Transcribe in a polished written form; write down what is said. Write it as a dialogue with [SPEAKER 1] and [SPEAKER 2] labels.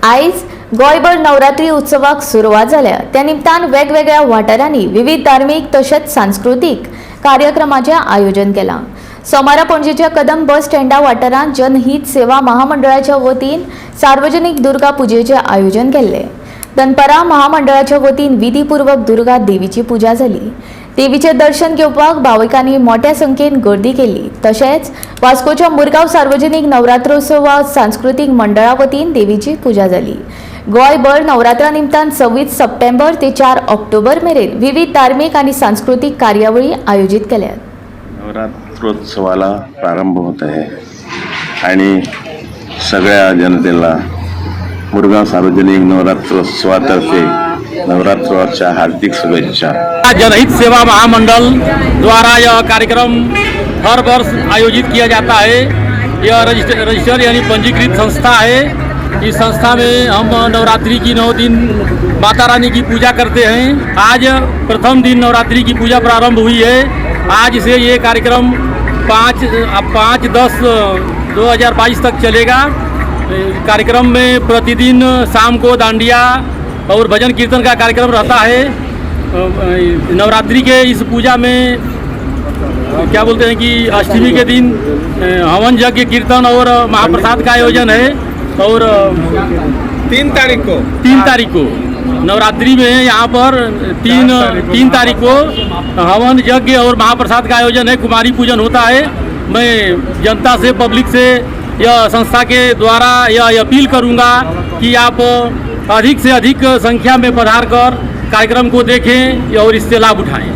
[SPEAKER 1] आयज गोंयभर नवरात्री उत्सवाक सुरवात जाल्या. त्या निमतान वेगवेगळ्या वाठारांनी विविध धार्मीक तशेंच सांस्कृतीक कार्यक्रमाचें आयोजन केलां. सोमारा पणजेच्या कदम बस स्टँडा वाठारांत जनहीत सेवा महामंडळाच्या वतीन सार्वजनीक दुर्गा पुजेचें आयोजन केल्लें. दनपारां महामंडळाच्या वतीन विधीपूर्वक दुर्गा देवीची पुजा जाली. देवीचें दर्शन घेवपाक भाविकांनी मोठ्या संख्येन गर्दी केली. तशेंच वास्कोच्या मुरगांव सार्वजनीक नवरात्रोत्सव सांस्कृतीक मंडळा वतीन देवीची पुजा जाली. गोंयभर नवरात्रा निमतान 26 सप्टेंबर ते 4 ऑक्टोबर मेरेन विविध धार्मीक आनी सांस्कृतीक कार्यावळी आयोजीत केल्यात.
[SPEAKER 2] नवरात्रोत्सवाला प्रारंभ होत आहे आणि सगळ्या जनतेला मुरगाव सार्वजनिक नवरात्रोत्सवातर्फे नवरात्रोत्सवाच्या हार्दिक शुभेच्छा.
[SPEAKER 3] जनहित सेवा महामंडल द्वारा यह कार्यक्रम हर वर्ष आयोजित किया जाता है. यह रजिस्टर रजिस्टर यानी पंजीकृत संस्था है. इस संस्था में हम नवरात्रि की 9 दिन माता रानी की पूजा करते हैं. आज प्रथम दिन नवरात्रि की पूजा प्रारंभ हुई है. आज से ये कार्यक्रम 5/10/2022 तक चलेगा. कार्यक्रम में प्रतिदिन शाम को दांडिया और भजन कीर्तन का कार्यक्रम रहता है. नवरात्रि के इस पूजा में, क्या बोलते हैं कि अष्टमी के दिन हवन यज्ञ, कीर्तन और महाप्रसाद का आयोजन है और
[SPEAKER 4] 3 तारीख को.
[SPEAKER 3] 3 तारीख को नवरात्रि में यहाँ पर 3 3 तारीख को हवन यज्ञ और महाप्रसाद का आयोजन है. कुमारी पूजन होता है. मैं जनता से, पब्लिक से यह संस्था के द्वारा यह अपील करूंगा कि आप अधिक से अधिक संख्या में पधार कर कार्यक्रम को देखें और इससे लाभ उठाएं.